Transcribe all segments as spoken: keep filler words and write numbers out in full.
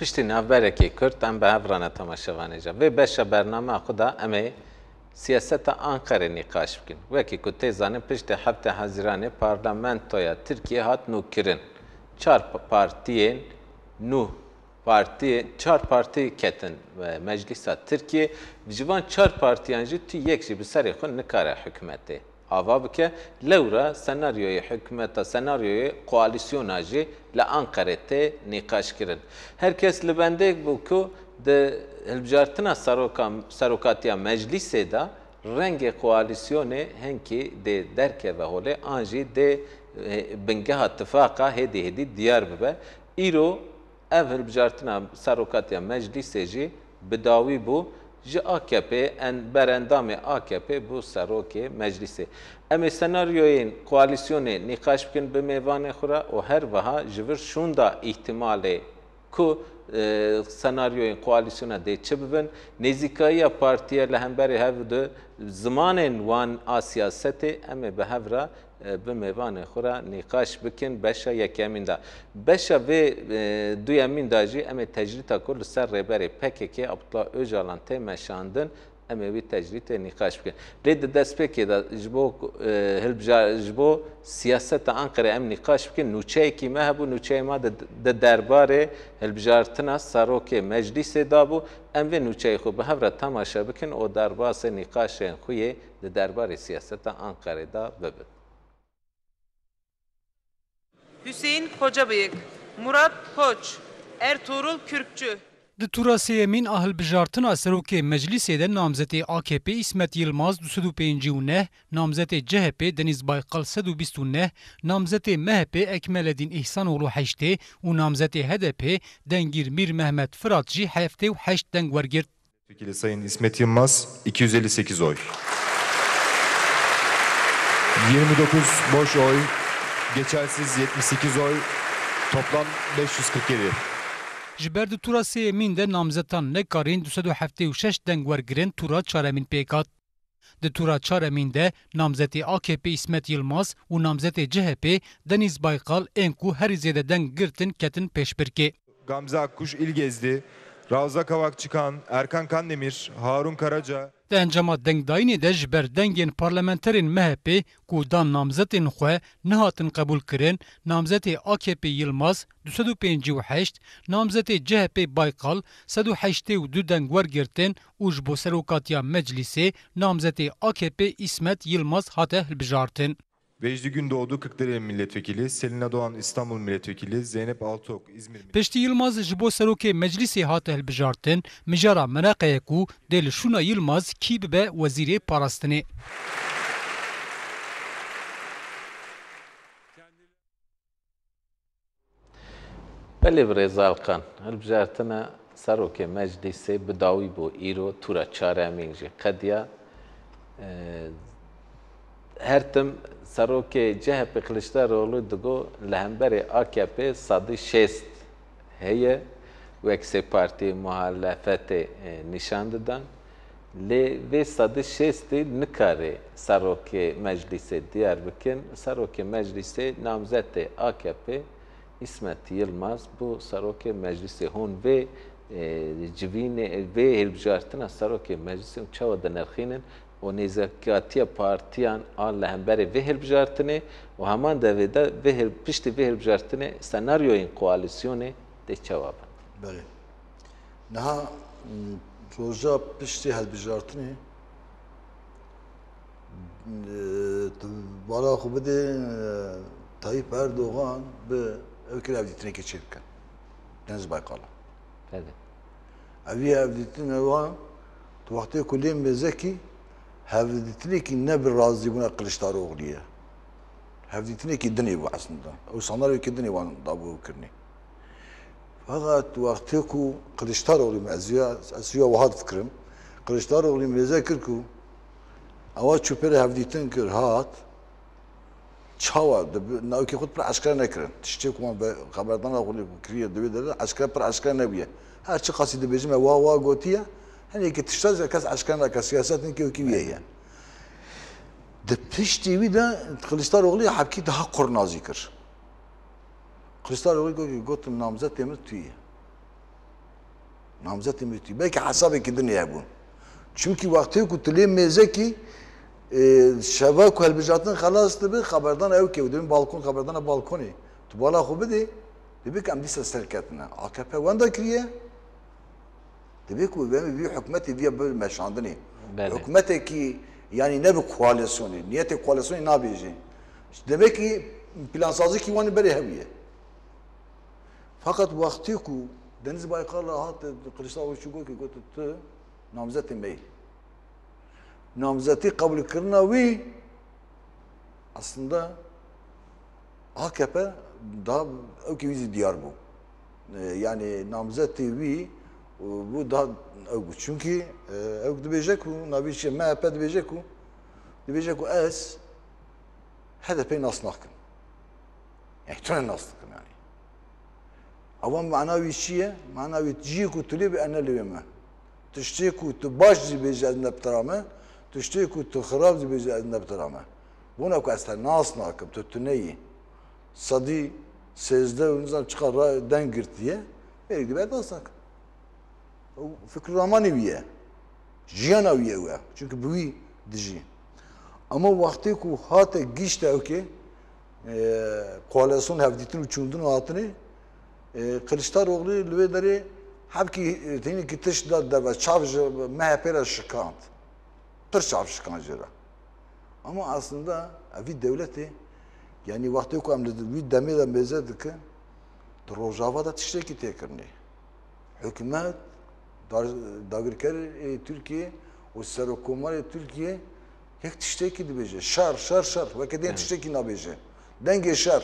Piştî navberekê kurt em bi hev re ne temaşevanê ca. Vê beşa bernameya xwe de em ê siyaseta Anqerê nîqaş bikin. Wekî ku tê zanîn, piştî heftê Hezîranê parlamentoya Tirkiyê hat nûkirin. Çar pa-, partiyên nû, partiyê, çar partî ketin, e, meclîsa Tirkiyê. Ji van çar partiyan jî tu yek jî bi serê xwe nikare hikûmetê ava bike. Lewra senaryoyê hikûmeta, senaryoyê koalîsyona jî li Anqerê tê nîqaş kirin. Her kes li bendê bû ku di hilbijartina seroka, serokatiya meclîsê de rengê koalîsyonê hinkî dê derkeve holê, an jî dê, e, bingeha tifaqa hêdî hêdî diyar bibe. Îro ev hilbijartina serokatiya meclîsê jî bi dawî bû. Ji A K P, en-, berendamê A K P bû serokê meclîsê. Em ê senaryoyên koalîsyonê nîqaş bikin bi mêvanê xwe re û her wiha ji vir şûnda îhtimalê ku, e, senaryoyên koalîsyona dê çi bibin, nêzîkayiya partiye li hemberî hev di zimanên wan a siyasetê em ê bi hev re e, bi mêvanê xwe re nîqaş bikin beşa yekemîn de. Beşa vê, e, duyemîn de jî em ê tecrîta ku li ser rêberê P K K Abdullah Ocalan tê meşandin, em ê wî tecrîtê nîqaş bikin. Lê di destpêkê de ji bo, e, hilbija-, ji bo siyaseta Anqerê em nîqaş bikin, nûçeyekî me hebû, nûçeyê me di, di derbarê hilbijartina serokê meclîsê de bû. Em vê nûçeyê xwe bi hev re temaşe bikin û derbasê nîqaşên xwe yê di derbarê siyaseta Anqerê de bibin. Hüseyin Kocabıyık, Murat Koç, Ertuğrul Kürkçü. Di tura sêyemîn a hilbijartina serokê meclîsê de namzetê A K P Îsmet Yilmaz du sed û pêncî û neh, namzetê C H P Deniz Baykal sed û bîst û neh, namzetê M H P Ekmeledîn Îhsanoğlu heştê û namzetê H D P Dengîr Mîr Mehmet Firat jî heftê û heşt deng wergirt. Milletvekili Sayın İsmet Yılmaz, iki yüz elli sekiz oy. Yirmi dokuz boş oy, geçersiz yetmiş sekiz oy, toplam beş yüz kırk yedi. Ji ber di tura sêyemîn de namzetan nekarîn du sed û heftê û şeş deng wergirin, tura çaremîn pêk hat. Di tura çaremîn de namzetê A K P Îsmet Yilmaz û namzetê C H P Deniz Baykal ên ku herî zêde deng girtin ketin pêşbirkê. Gamze Akkuş İlgezdi, Ravza Kavakçıkan, Erkan Kandemir, Harun Karaca, Di encama dengdayînê de ji ber dengên parlamenterên M H P ku dan namzetên xwe nehatin qebûlkirin, namzetê A K P Yilmaz du sed û pêncî û heşt, namzetê C H P Baykal sed û heştê û du deng wergirtin û ji bo serokatiya meclîsê namzetê A K P Îsmet Yilmaz hate hilbijartin. Vecdi Gündoğdu Kırklareli Milletvekili, Selina Doğan İstanbul Milletvekili, Zeynep Altok İzmir Milletvekili. Piştî Yilmaz ji bo serokê meclîsê hate hilbijartin, mijara mereqe ye ku dê li şûna Yilmaz kî bibe wezîrê parastinê. Belê birêz Alkan, hilbijartina serokê meclîsê bi dawî bû, îro tûra çaremîn jî qediya. E, her tim serokê C H P Kiliçdaroglu digo li hemberê A K P sedî şêst heye, wek sê partiyê muhalefetê, e, nîşan didan. Lê vê sedî şêstî nikare serokê meclîsê diyar bikin. Serokê meclîsê namzetê A K P Îsmet Yilmaz bû serokê meclîsê. Hûn vê, e, civînê, vê hilbijartina serokê meclîsê hûn çawa dinirxînin û nêzîkatiya partiyan a li hemberê vê hilbijartinê û heman devê de vê hil-, piştî vê hilbijartinê senaryoyên koalîsyonê dê çawa bin? Belê. Niha, m, roja piştî hilbijartinê, e, tu bala xwe bidê, e, Tayyip Erdogan bi ew kir hevdîtinekê çêbike. Deniz Baykal. Belê. Ev yê hevdîtin ewa, tu wextê ku lê mêzekî hevdîtinekî ne bi razîbûna Kiliçdaroglu ye. Hevdîtinekî dinê bû eslında. Ew senaryokê dinê wan dabû ew kirinê. Feqet wextê ku Kiliçdaroglu, ez ya, ez ya wiha difikirim, Kiliçdaroglu mêze kir ku ewa çû pêre hevdîtin kir, hat, çawa di bi-, navkê xwe pir eşkere nekirin. Tiştê ku wan be-, xeberdana xwe lê kiriye di wê derê eşkere, pir eşkere nebûye. Her çi qasî dibêjim, me wa wa gotiye, hinekî tişta zî kes eşkere nake, siyaset hinkî wekî wî ye. Di piştî wî de Kiliçdaroglu hebkî daha qurnazî kir. Kiliçdaroglu got, gotin namzetê min tu yî. Namzetê me tî. Belkî hesabekî din hebû. Çimkî wextê ku tu lê mêzekî, e, şeva ku hilbijartin xelas dibe, xeberdana ew kê, dibin balkon, xeberdana balkonê. Tu bala xwe bidê, dibê ku em dîsa serketine. A K P wenda kiriye, dibê ku vê, vî hikûmetê viya bi meşandinê. Belê. Hikûmetekî, yanî ne bi koalîsyonê, niyetê koalîsyonê nabêjê. Demek ki plansazîkî wan berê hewiye. Fakat wextê ku Deniz Baykal re hat Kiliçdaroglu çû got ki, got, tu namzetê me yî. Namzetî qebûlkirina wî aslında A K P da ew ki wî zî diyar bû. E, yani namzetê wî, e, bû da ew bû. Çünkü, e, ew dibêje ku navî çi M H P dibêje ku, dibêje ku ez H D P nas nakim. Yani tu ne nas dikim yani. Ama mana wî çi ye? Mana wî cihê ku tu lê bi ene lê me. Tiştê ku tu baş zî bêjî ez ne bi te re me, tiştê ku tu xirab zî bêjî ez ne bi te re me. Bona ku ez te nas nakim, tu tune yî. Sedî sêzdeh û nizam çiqa ra deng girtiye, êrî dibe nas nakim. Ew fikr ramanê wî ye. Jiyana wî ye ew e. Çünkü bi wî dijî. Ama wextê ku hate gişte ew kê, e, koalîsyon hevdîtin û çûndin û hatinê, e, Kiliçdaroglu li wê derê hevkî, e, tenê ki tişt da derve, çav ji M H P re şikand. Pir çav şikand jê re. Ama aslında evî dewletê, yani wextê ku em li wî demê de mêze dikin, di Rojava de tiştekî tê kirinê. Hikûmet, dar-, dagirkerê Tirkiyê û serokkomarê Tirkiyê yek tiştekî dibêje. Şer, şer, şer. Weke dê Evet. tiştekî nabêje. Dengê şer.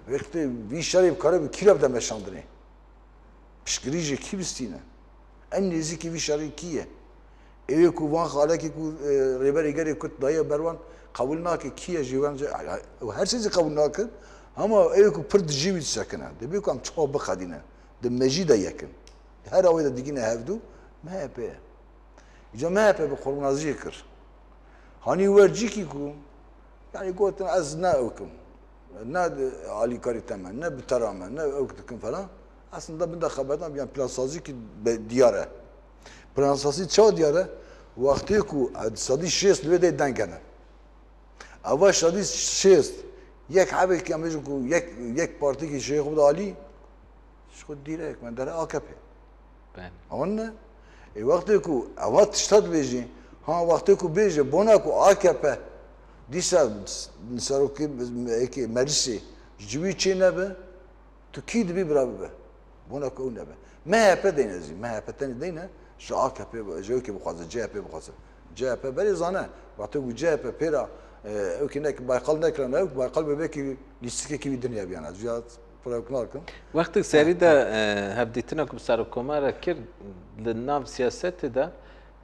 Wextê vî şerê bi kare bi kî re bide meşandinê? Piştgirî ji kî bistîne? En nêzîkî vî şerê kî ye? Ê wê ku van xalekî ku, e, Rêberê Gelê Kurd daye ber wan qebûl nake, kî ye ji wan? Ew her şey zî qebûl nakin. Hema ê wê ku pir dijî wî disekine. Dibê ku em çawa biqedîne. Di mejî de yekin. Di her awê de digîne hevdû, M H P ye. Îca M H P bi xurmnaziyê kir. Hanî wer cîkî ku, yani gotin ez ne ew kim. Ne alîkarî te me, ne bi te re me, ne ew dikim falan. Aslında bin de xebetan, yani plansazî ki be-, diyar e. Plansazî çawa diyar e? Wextê ku sedî şêst li wê dê deng hene. Eva sedî şêst, yek hebekî em bêjin ku yek, yek partîkî şêx bide alî, ji xwe direk me dere A K P. Ben. Ewan ne? Ê wextê ku eva tişta dibêjî, ha wextê ku bêje, bona ku A K P dîsa serokê êkê meclisê ji wî çê nebe, tu kî dibî bira bibe? Bona ku ew nebe. M H P deyne zî. M H P tenê deyne, ji A K P, ji ew kê bixwaze, C H P bixwaze. C H P berê zane, wextê ku C H P pêra, e, ew kê nek, Baykal nekirane, ew Baykal bebekî lîstikekî wî dinya biyana. Ziya pir ew nakin. Wextê serî de, e, hevdîtina ku bi serokkomar re kir, li nav siyasetê de,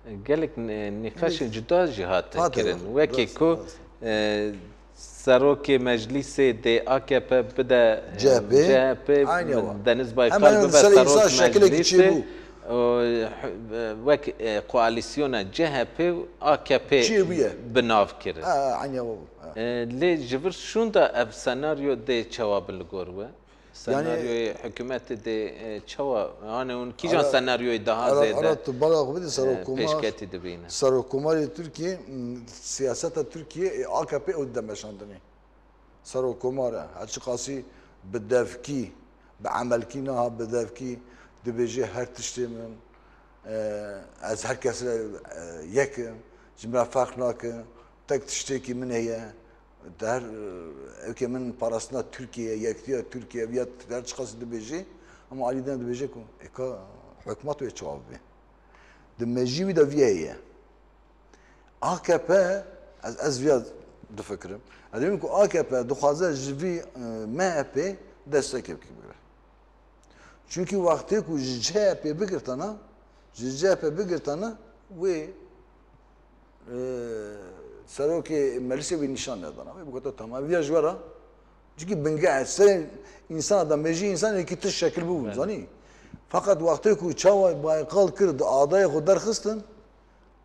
e, gelek nî-, nîqaşên Gelek cuda jî hate hate kirin. Wekî Rast, ku, rast. e, serokê meclîsê dê A K P bide, e, C H P. C H P, Aynı ew. Deniz Baykal Hemen bibe serê serok insan şekilekî meclîsê, çêbû. o, e, wek, e, koalîsyona C H P û A K P Çêbûye. bi nav kirin. Ha, aynı ew. Ha. E, lê ji vir şûnda ev senaryo dê çawa bin li gor we? Senaryoyê hikûmetê dê, e, çawa? Yanî hûn kîjan Ara- senaryoyê daha Ara- zêde, Ara tu bala xwe bidî e, serokkomar, pêşketî dibîne? Serokkomarê Tirkiyê, m, siyaseta Tirkiyê, e, A K P ew dide meşandinê. Serokkomar e. Her çiqasî bi devkî, bi emelkî naha bi devkî dibêje her tiştê min, e, ez her kes re, e, yek im, ji min re ferq nake, tek tiştekî min heye, Di her, ewkê min parastina Tirkiye, yektiya Tirkiye, viya her çiqas dibêjê, ama alî din dibêje ku ê ka hikûmet wê çawa bibe. Di mejî wî de viya ye. A K P, ez, ez viya difikirim. Ez dibînim ku A K P dixwaze ji vî, e, M H P destekê bigire. Çünkü wextê ku ji C H P bigirtana, ji C H P bigirtana wê, e, serokê meclisê wê nîşan nedana. Wê bigota tamam. Viya ji we re, çünkü bingeh serê insana da mejî insanekî tişt şekil bûbû, Evet. zanî. Fakat wextê ku çawa Baykal kir di adayê xwe derxistin,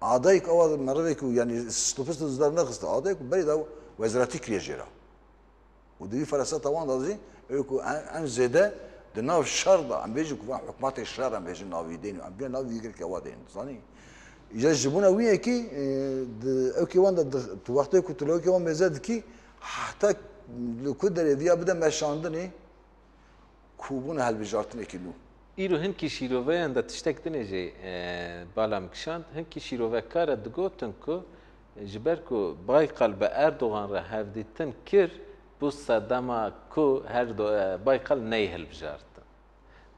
adayê ku ewa merivê ku yani stopist zidar nexistin, adayê ku berê da weziratî kiriye jê re. Û di vî feraseta wan de jî, ew ku en, en zêde Di nav şer de, em bêjin ku van hikûmetê şer, em bêjin navî dêne, em bê navî girke wa dêne, dizanî? Îca ji bona wî yekî, e, di ewkê wan de di, tu wextê ku tu li ewkê wan mêze dikî, heta li ku derê viya bide meşandinê, ku bûne hilbijartinekî nû. Îro hinkî şîroveyan de tiştek din e jî, e, bala min kişand. Hinkî şîrovekar e digotin ku ji ber ku Baykal bi Erdogan re hevdîtin kir, bû sedema ku her do, e, Baykal neyê hilbijartin.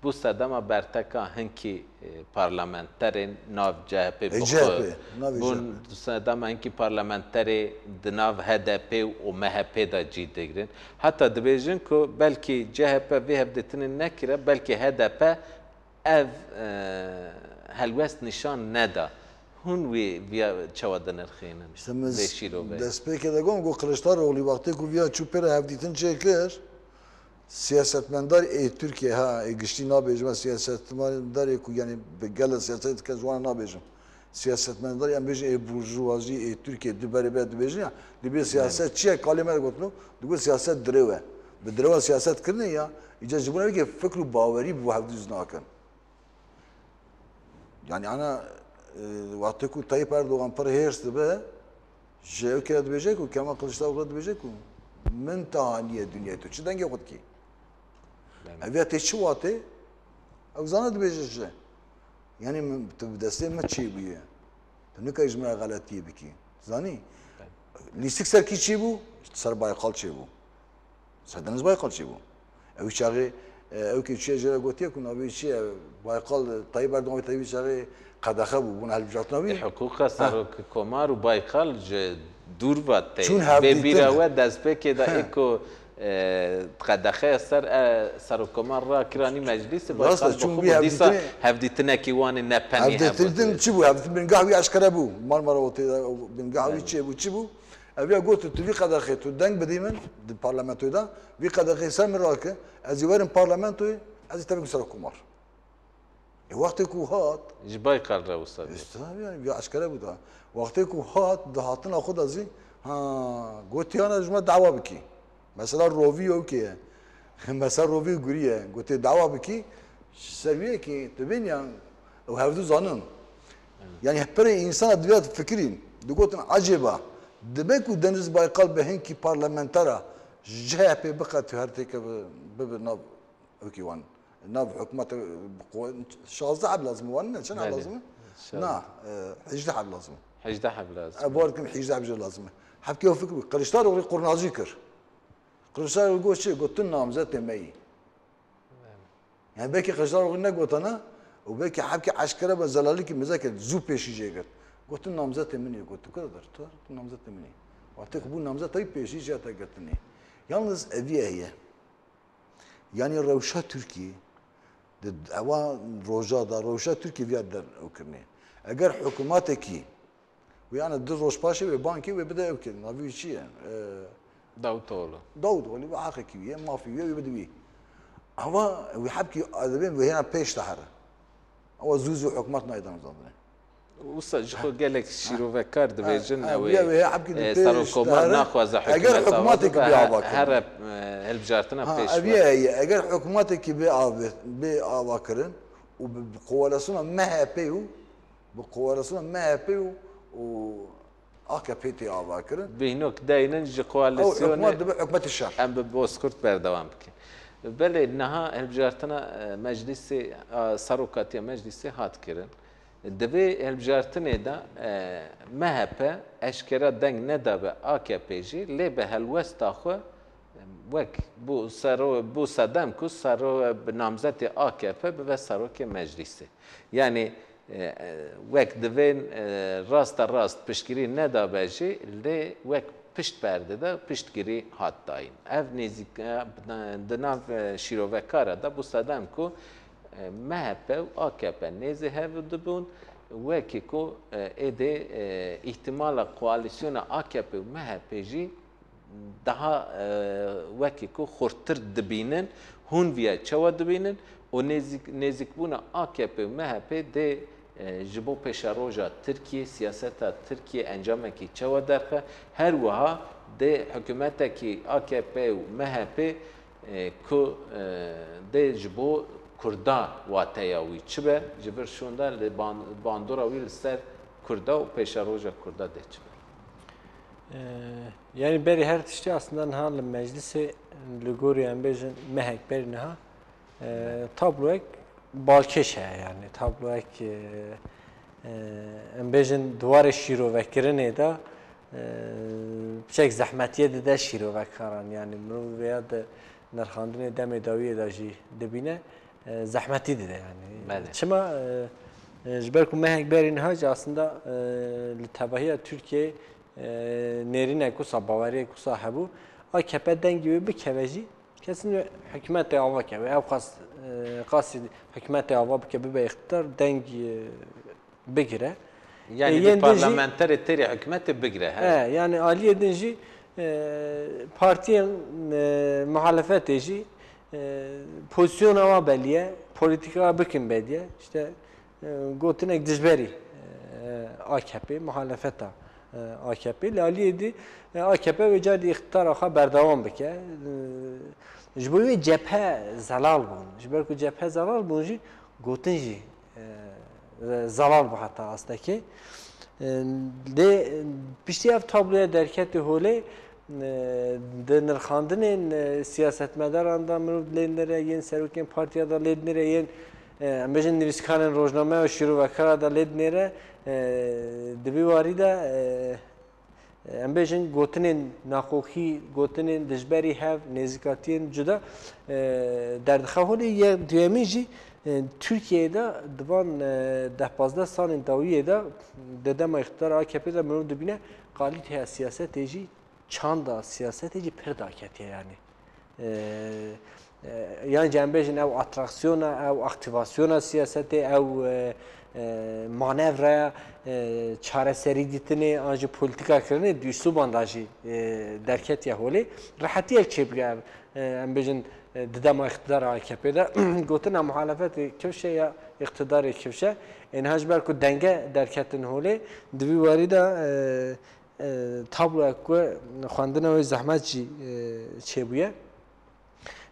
Bû sedema berteka hinkî, e, parlamenterên nav C H P E, bixwe. C H P, navê Bûn C H P. Sedema hinkî parlamenterê di nav H D P û M H P de cî digirin. Heta dibêjin ku belkî C H P vê hevdîtinê nekire, belkî H D P ev, e, helwest nîşan neda. Hûn wî viya çawa dinirxînin? Îşte min vê şîrovê. Destpêkê de got, got Kiliçdaroglu wextê ku viya çû pê re hevdîtin çêkir, siyasetmendarê ê Tirkiye, ha, ê giştî nabêjim, ez siyasetmendarê ku, yanî, bi gelek siyaset dike, ji wan nabêjim. Siyasetmendarê, em bêjin, ê burjuvazî, ê Tirkiye, di berê be dibêjin ya, dibê siyaset çi ye? Kalê me re gotino, digot siyaset dirêw e. Bi dirêwa siyaset kirinê ya, îca ji bona wê fikr û bawerî bi hevdû nakin. Yani ana, e, wextê ku Tayyip Erdogan pir hêrs dibe, ji ewkê re dibêje ku, Kemal Kılıçdaroğlu re dibêje ku, min teha niye dinyayê, tu çi dengê xwe dikî? Belê. Ev ya tê çi watê? Ew zana dibêje ji. Yani min, tu bi destê min çêbûye. Tu nikarî ji min re xeletiyê bikî. Zanî? Belê. Lîstik ser kî çêbû? Ser Baykal çêbû. Ser Deniz Baykal çêbû. Ew çaxê, e, ew kê çiye jê re gotiye ku navê wî çi ye? Baykal, e, Tayyip Erdogan wê tevî çaxê qedexe bû, bûn hilbijartina wî. E, hiqûqa Ha. Serokkomar û Baykal ji dûr ve tê. Çûn Bê hevdîtin. Bîra we destpêkê de He. ê ku, e, qedexeya ser, e, Serokkomar rakiranî meclîsê, Rast e, Baykal çûn bixwe vî bû dîsa hevdîtinê hevdîtinekî wan ê nepenî Hevdîtin hebû. Çi bû? Hevdîtin bingah wî eşkere bû. Marmara Otê de bingah wî Belê. Çi bû? Çi bû? Ev ya got, tu vî qedexê tu deng bidî min di parlamentoyê de, vî qedexê ser min rake, ez ê werim parlamentoyê, ez ê tevî ku serokkomar. E, wextê ku hat, Ji Baykal re wisa bê. Îşte, yani, ya eşkere bû da. Wextê ku hat, di hatina xwe de zî, ha, gotiye, ana ji me dawa bikî. Mesela rovî ew kê ye. Mesela rovî gurî ye. Gotiye dawa bikî, ser wî yekê, tu bênî ya, ew hevdu zanin. Yani, pirê însana divya fikirîn. Digotin, ecêba, dibe ku Deniz Baykal bi hinkî parlamentera ji C H P biqe, tu her têke bi, bibe nav ewkî wan. Nav hikûmeta bi qu-, şazdeh heb lazim e, wan ne? Çend heb Belê. Lazim e? Şazdeh. Na, e, hejdeh heb lazim e. Hejdeh heb lazim e. E, bawer dikim hejdeh heb jê lazim e. Hebkê ew fikir bû. Kiliçdaroglu qurnazî kir. Kiliçdaroglu got çi? Got, tu namzetê me yî. Yani belkî Kiliçdaroglu negotana û belkî hebkê eşkere be, zelalikî mizekê zû pêşî jê girt. Got, tu namzetê min î. Got, tu kira der, tu, tu namzetê min î. Wextê ku bû namzeta wî, pêşî jê te girtinê. Yalnız ev heye. Yani rewşa Tirkiyê, di ewa roja da rewşa Tirkiyê viya der ew kirinê. Eger hikûmetekî wê, yani du roj paşê wê bankê wê bide ew kirin. Navî wî çi ye? Ee, Davutoğlu. Davutoğlu, wê heqekî wî ye, mafî wî ye, wê bide wî. Ewa wê hebkî, ez dibêm wê hêna pêş de here. Ewa zû zû hikûmet nayê damezrandinê. Wisa ji xwe gelek şîrovekar dibêjin, Ha, ha, ew ê, wê hebkî di e, pêş serokkomar de here. Naxwaze Eger hikûmeta xwe hikûmetekî bibe, bê he-, ava kirin. here, e, hilbijartina Ha, pêş ev ve. ye, ye. Eger hikûmetekî bê ava, bê ava kirin û bi, bi koalisyona M H P û, bi koalisyona M H P û, û A K P tê ava kirin. Bîhnok deynin ji Ew koalisyonê hikûmet dibe hikûmetê şer. Em bi Bozkurt berdewam bikin. Belê, niha hilbijartina, e, meclîsê, a, serokatiya meclîsê hat kirin. Di vê hilbijartinê de, e, M H P eşkera deng nedabe A K P jî, lê bi helwesta xwe, e, wek bû sero-, bû sedem ku sero-, bi namzetê A K P bibe serokê meclîsê. Yanî, e, e, wek divên, e, raste rast piştgirî nedabe jî, lê wek pişt perde de piştgirî hat dayîn. Ev nêzîk-, e, di nav, e, şîrovekara de bû sedem ku, e, M H P û A K P nêzî hev dibûn, wekî ku, e, êdî, e, îhtimala koalîsyona A K P û M H P jî daha, e, wekî ku xurttir dibînin, hûn viya çawa dibînin û nêzîk-, nêzîkbûna A K P û M H P dê, e, ji bo pêşeroja Tirkiyê, siyaseta Tirkiyê encamekî çawa derxe, her wiha dê hikûmetekî A K P û M H P e, ku, e, dê ji bo Kurda wateya wî çi be, ji vir şûnde li ban-, bandora wî li ser Kurda û pêşeroja Kurda dê çi be? E, yanî berî her tiştî aslında niha li meclisê li gorî em bêjin mehek berî niha, e, tabloyek balkêş heye, yanî tabloyek, e, e, em bêjin di warê şîrovekirinê de, e, piçek zehmetiyê dide şîrovekaran, yanî mirov vêya di nirxandinê demê dawiyê de jî dibîne, e, zehmetî dide yanî. Belê. Çima, e, e, ji ber ku mehek berî niha jî aslında, e, li tevahiya Tirkiyeyê, e, nêrînek wisa, baweriyek wisa hebû, A K P dengê wê bikeve jî, kesin wê hikûmetê ava ke, wê ew qas, e, qasî hikûmetê ava bike, bibe îqtidar, deng, e, bigire. Yanî E, di yên din jî parlamenterê têrê hikûmetê bigire, he. E, yanî aliyê din jî, e, partiyên, e, muhalefetê jî, e, pozîsyona wa belî ye, polîtîka wa bikin belî ye. Îşte, e, gotinek dijberî, e, A K P, muhalefeta, e, A K P. Li aliyê dî, e, A K P wê carî îqtidara xwe berdewam bike. E, ji bo wê cephe zelal bûn. Ji ber ku cephe zelal bûn jî gotin jî, e, zelal bû heta astekê. E, lê piştî ev tabloya derketî holê, e, di nirxandinên, e, siyasetmedaran de mirov lê dinêre, yên serokên partiya de lê dinêre, yên, e, em bêjin nivîskarên rojname û şîrovekara de lê dinêre, e, di vî warî de, e, em bêjin gotinên naqoxî, gotinên dijberî hev, nêzîkatiyên cuda, e, derdixe holê. Yek duyemîn jî, e, Tirkiyeyê de di van, e, deh pazdeh salên dawiyê de di dema îqtidara A K P de mirov dibîne kalîteya siyasetê jî çanda siyasetê jî pir daketiye yanî. E, e, yan jî em bêjin ew atraksiyona, ew aktîvasyona siyasetê, ew, e, e, manevraya, e, çareserî dîtinê an jî polîtîka kirinê di usluban de jî, e, derketiye holê. Rehetiyek çêbike ev, e, em bêjin, e, di dema îqtidara A K P de gotina muhalefetê kifşe ya îqtidarê kifşe. Ê niha ji ber ku denge derketin holê, di vî warî de, e, e, tabloyek ku xwendina wê zehmet jî, e, çêbûye.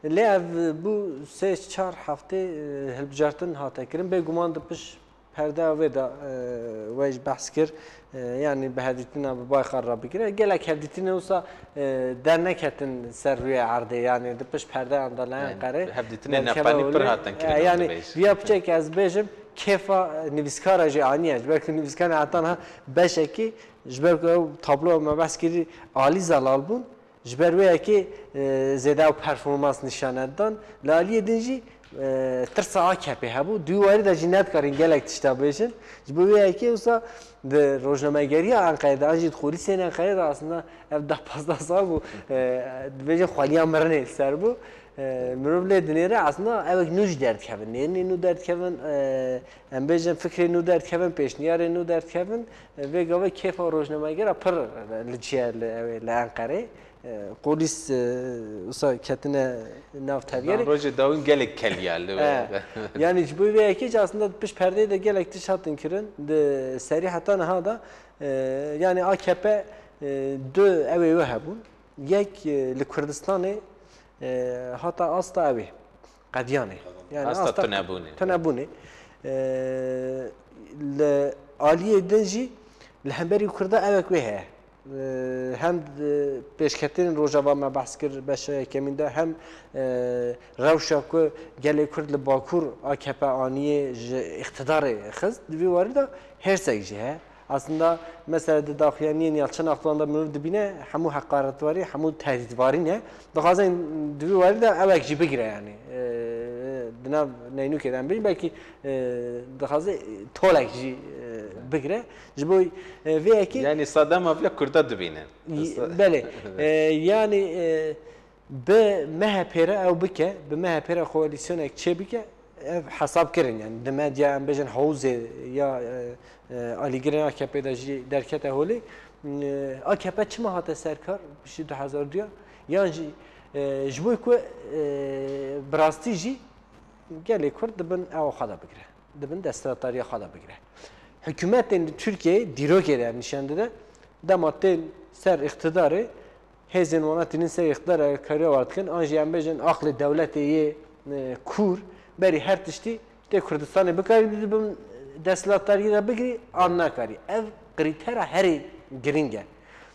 Lê ev bû sê çar heftê, e, hilbijartin hate kirin. Bêguman di pişt perdeya wê de, e, we jî behs kir. E, yanî bi hevdîtina bi bay xwe re bigire. Gelek hevdîtinê wisa, e, derneketin ser rûyê erdê. Yanî di pişt perdeyan de li Enqerê. Hevdîtinê derkeve Nepalî pir holê. Hatin kirin. E, yanî viya piçek ez bêjim, kêfa nivîskara jî aniye. Ji ber ku nivîskarên heta niha beşekî Ji ber ku ew tablo me behs kirî alî zelal bûn, ji ber wê yekê, e, zêde ew performans nîşane didan. Li aliyê din jî, e, tirsa A K P hebû. Di wî warî de jî nedikarîn gelek tişta bêjin. Ji bo wê yekê wisa di rojnamegeriya Enqerê de an jî di xwelîsên Enqerê de aslında ev deh pazdeh sal bû, e, dibêjin xweliya mirinê li ser bû. E, mirov lê dinêre aslında ewek nû jî derdikevin. Nêrînên nû derdikevin, e, em bêjin fikrê nû derdikevin, pêşniyarên nû derdikevin. Vê gavê kêfa rojnamegera pir li cî ye li, ew ê li Enqerê. E, polîs, e, wisa ketine nav tevgerê. Van rojê dawîn gelek keliya li wê. E, yanî ji bo vê yekê jî aslında di pişt perdeyê de gelek tişt hatin kirin. Di serî heta niha de, e, yanî A K P, e, du ew ê wê hebûn. Yek, e, li Kurdistanê, e, hata asta ew ê. Qediyanê. Yanî asta asta tunebûnê. Tunebûnê. E, li aliyê din jî li hemberî Kurda ewek wê heye. E, hem, e, pêşketinên Rojava me behs kir, beşa yekemîn de, hem, e, rewşa ku gelê Kurd li Bakur A K P aniyê ji îqtidarê xist, di vî warî de hêrsek jî heye. Aslında, mesela di daxuyaniyên Yalçın Akdoğan de mirov dibîne, hemû heqaretvarî, hemû tehdîtvarî ne. Dixwazin di vî warî de ewek jî bigire, yanî. E, di nav neynûkê de em bêjin, belkî, e, dixwaze tolek jî, e, bigire. Ji bo, e, vê yekê Yanî Sadam Aviya Kurda dibîne. Y-, belê. E, yanî, e, Bi M H P re ew bike, bi M H P re koalîsyonek çêbike, ev hesab kirin, yani di medya, em bêjin, hewzê ya, e, e, alîgirên A K P de jî derkete holê. E, A K P çima hate ser kar, piştî du hezar duya? Yan jî, e, ji bo ku, e, bi rastî jî gelê Kurd di bin ewa xwe de bigire, di bin desthilatdariya xwe de bigire. Hikûmetên li Tirkiyeyê dîrokê de ev nîşan dide, dema tên ser îqtidarê, hêzên wana tînin ser îqtidarê kariya war dikin, an jî em bêjin aqlê dewletê yê, e, kûr, berî her tiştî tê Kurdistanê bikarî bibin desthilatdariyê de bigirî, an nakarî. Ev krîtera herî giring e.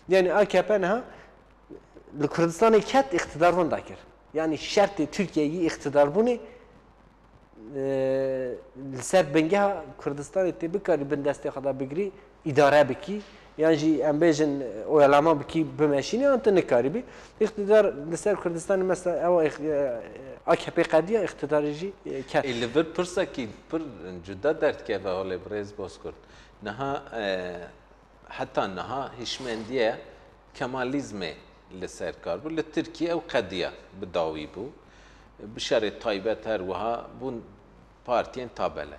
Yanî A K P niha li Kurdistanê ket, îqtidar winda kir. Yanî şertê Tirkiyeyê yî îqtidarbûnê, e, li ser bingeha Kurdistanê tê bikarî bin destê xwe de bigirî, îdare bikî, yan jî em bêjin, e, oyalama bikî, bimeşînî, an tu nikarîbî. Îqtidar li ser Kurdistanê mesela ew, e, A K P qediya, îqtidarê jî, e, ket. Ê, li vir pirsekî pir cuda derdikeve holê birêz Bozkurt. Niha, e, heta niha hişmendiye Kemalîzmê li ser kar bû. Li Tirkiyê ew qediya, bi dawî bû. Bi şerê taybet her wiha bûn partiyên tabela.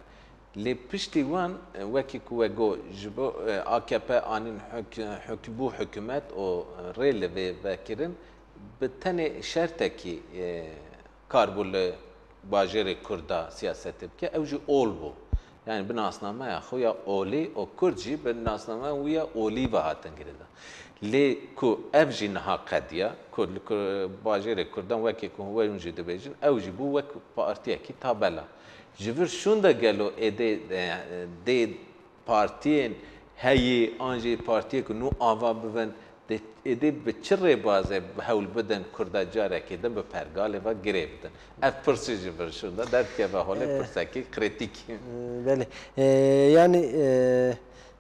Lê piştî wan, wekî ku we got, ji bo, e, A K P anîn huk-, huk-, bû hikûmet û rê li vê vekirin, bi tenê şertekî, e, karbû li bajêrê Kurda siyasetê bike, ew jî ol bû. Yani bi nasnameya xwe ya olî û Kurd jî bi nasnameya wî ya olî ve hatin girêdan. Lê ku ev jî niha qediya, ku li Kur-, bajêrê Kurdan wekî ku hûn jî dibêjin, ew jî bû wek partiyekî tabela. Ji vir şûnde gelo êdê, e, dê partiyên heyî an jî partiyê ku nû ava bibin, dê, êdî bi çi rêbazê hewl bidin Kurda carekê din bi pergalê ve girê bidin? Ev pirsî ji vir şûnde derdikeve holê, e, pirsekî kritîk. E, belê. E, yanî, e,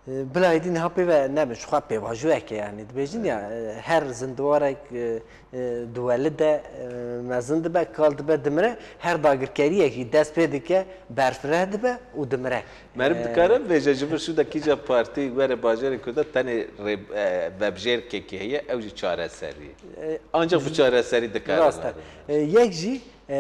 e, bila êdî niha pê ve nebin, ji xwe pêvajoyek e, yanî dibêjin ya, e, her zindiwarek, e, e, di weli de, e, mezin dibe, kal dibe, dimire, her dagirkeriyek jî dest pê dike, berfireh dibe û dimire. Meriv, e, dikare bêje ji vir şûnde kîja partî were bajêrê Kurda tenê rê-, e, vebjêrkekî heye, ew jî çareserî. E, ancak bu çareserî dikare. Rast e. E, yek jî, e,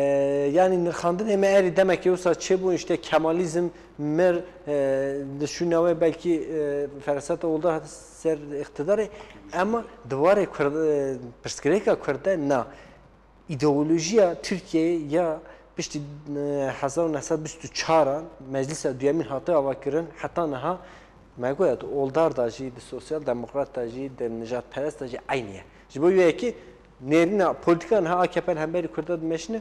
yanî nirxandinê me erê demekê wisa çêbû, işte Kemalizm mir, e, di şûna wê belkî, e, feraseta oldar hate ser îqtidarê, ema di warê Kurd, e, pirsgirêka Kurd de na. Îdeolojiya Tirkiyeyê ya piştî, e, hezar û neh sed bîst û çar an, Meclisa Duyemîn hate avakirin, heta niha me goya di oldar de jî, di sosyal demokrat de jî, di nijadperest de jî eynî ye. Ji bo wê yekê nêrîna polîtîka niha A K P li hemberî Kurda dimeşîne,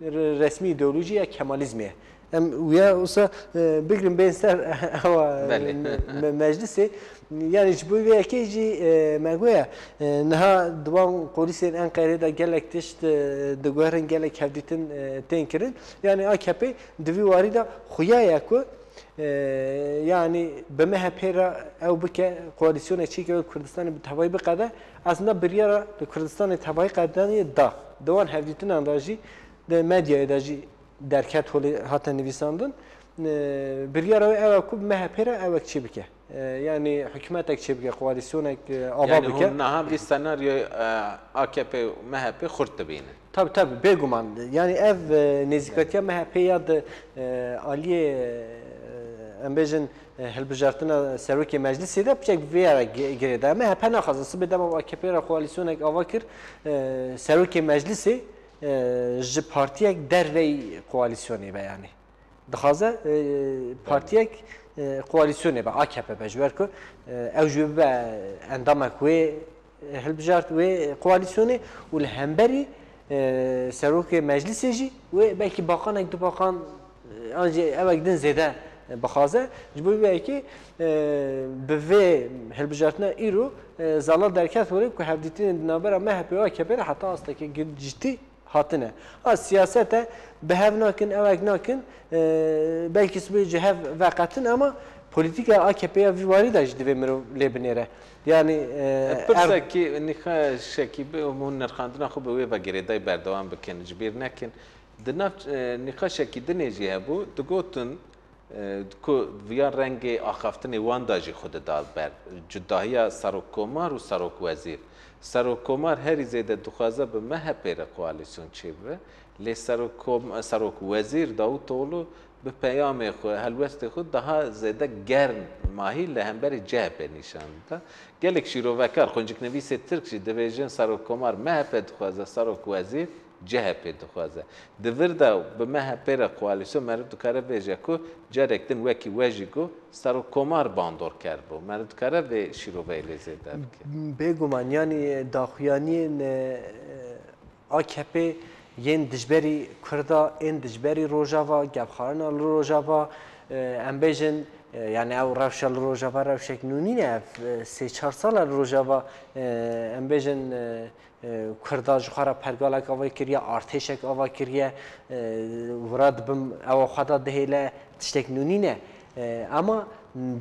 re-, resmî îdeolojî ya Kemalizmê ye. Em wîya wisa, e, bigrin bên ser ewa, e, me-, me-, meclisê. Yanî ji bo vê yekê jî, e, me goya, e, niha di wan qolîsên Enqerê de gelek tişt, e, diguherin, gelek hevdîtin, e, tên kirin. Yanî A K P di vî warî de xuya ye ku, e, yanî bi M H P re ew bike, koalîsyonek çêke, ew Kurdistanê bi tevayî biqede. Aslında biryara li Kurdistanê tevayî qedenê da. Di wan hevdîtinan de jî, di medyayê de jî derket holê hate nivîsandin. E, biryara wê ew e ku M H P re ewek çê bike. E, yanî hikûmetek çê bike, koalîsyonek, e, ava bike. Yani hûn niha vî senaryoyê, e, A K P û M H P xurt dibînin? Tabii, tabii, bêguman. Yani ev, e, nêzîkatiya M H P ya di, e, aliyê, e, em bêjin, e, hilbijartina serokê meclisê de piçek vê yere gi-, girêdayî. M H P naxwazin sibê dema A K P re koalîsyonek ava kir, e, serokê meclisê, e, ji partiyek derveyî koalîsyonê be yani. Dixwaze, e, partiyek, e, koalîsyonê be, A K P be, ji ber ku, e, ew jî bibe endamek wê, e, hilbijart wê koalîsyonê û li hemberî, e, serokê meclisê jî wê belkî baqanek du baqan, e, an jî ewek din zêde, e, bixwaze. Ji bo vê yekê, e, bi vê hilbijartina îro, e, zala derket holê ku hevdîtinên di navbera M H P û A K P re heta astekê gil-, cidî hatine. Ha, siyaset e, bi hev nakin, ewek nakin, e, belkî sibê ji hev veqetin, ama polîtîkaya A K P ya vî warî de jî divê mirov lê binêre. Yani, e, E, ev pirsekî nîxa şekî bi hûn nirxandina xwe bi wê ve girêdayî berdewam bikin, ji bîr nekin. Di nav, e, nîxa şekî dinê jî hebû, digotin, e, ku viya rengê axaftinê wan de jî xwe dida ber, cudahiya serokkomar û serokwezîr. Serokkomar herî zêde dixwaze bi M H P re koalîsyon çêbibe, lê serokkom-, serokwezîr Davutoglu bi peyamê xwe, helwestê xwe daha zêde germ mahî li hemberî C H P nîşan dida. Gelek şîrovekar, qunciknivîsê tirk jî dibêjin serokkomar M H P dixwaze serokwezîr, C H P dixwaze. Di vir de bi M H P re koalîsyon meriv dikare bêje ku carek din wekî we jî got serokkomar bandorker bû. Meriv dikare vê şîroveyê lê zêde bike. Bêguman, yanî daxuyaniyên, e, A K P yên dijberî Kurda, ên dijberî Rojava, gefxwarina li Rojava, e, em bêjin, e, yanî ew rewşa li Rojava rewşek nû nîne, ev, e, sê çar sal e li Rojava, e, em bêjin, e, e, Kurda ji xwe re pergalek ava kiriye, artêşek ava kiriye, e, wira dibim ewa xwe de dihêle, tiştek nû nîne. E, ama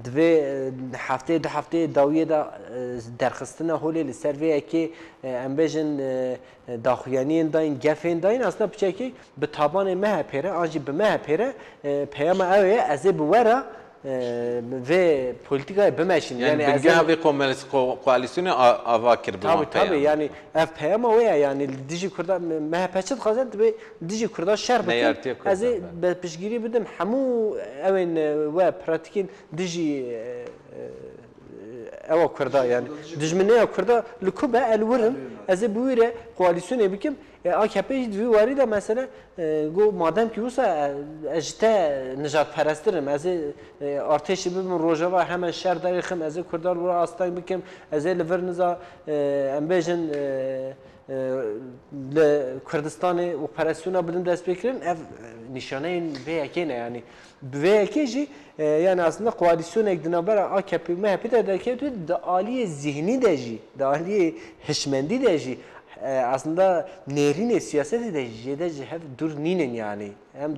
divê, e, hefteyê du hefteyê dawiyê de, e, derxistina holê li ser vê yekê, e, em bêjin, e, e, daxuyaniyên dayîn, gefên dayîn, aslında piçekî bi tabanê M H P re, an jî bi M H P re, e, peyama ew ê, ez ê bi we re, e, vê polîtîkayê bimeşînim. Yani Yani ez bingeha ê vê komelis-, ko-, koalîsyonê a-, ava kir bi Tabii, wan tabii, peyamê. Yani ev peyama wê ye, yani li dijî Kurda, M H P çi dixwaze, divê dijî Kurda şer bikin. Neyartiya Kurda, Ez ê be. be piştgirî bidim hemû ewên, e, we pratîkên dijî, e, e, ewa Kurda, yani dijminê ya Kurda li ku be, el wirim, ez ê bi wî re koalîsyonê bikim. E, A K P jî di vî warî de mesela, e, got, madem ki wisa, e, ez ji te nijadperestirim, ez ê, e, artêşî bibim Rojava, hemen şer derêxim, ez ê Kurdan wira asteng bikim, ez ê li vir niza, e, em bêjin, e, e, li Kurdistanê operasyona bidin destpêkirin, ev, e, nîşaneyên vê yekê ne, yani bi vê yekê jî, e, yani aslında koalîsyonek di navbera A K P û M H P de derkevtî, di aliyê zihnî de jî, di aliyê hişmendî de jî, e, aslında nêrînê siyasetê de jê de ji hev dûr nînin yani. Em,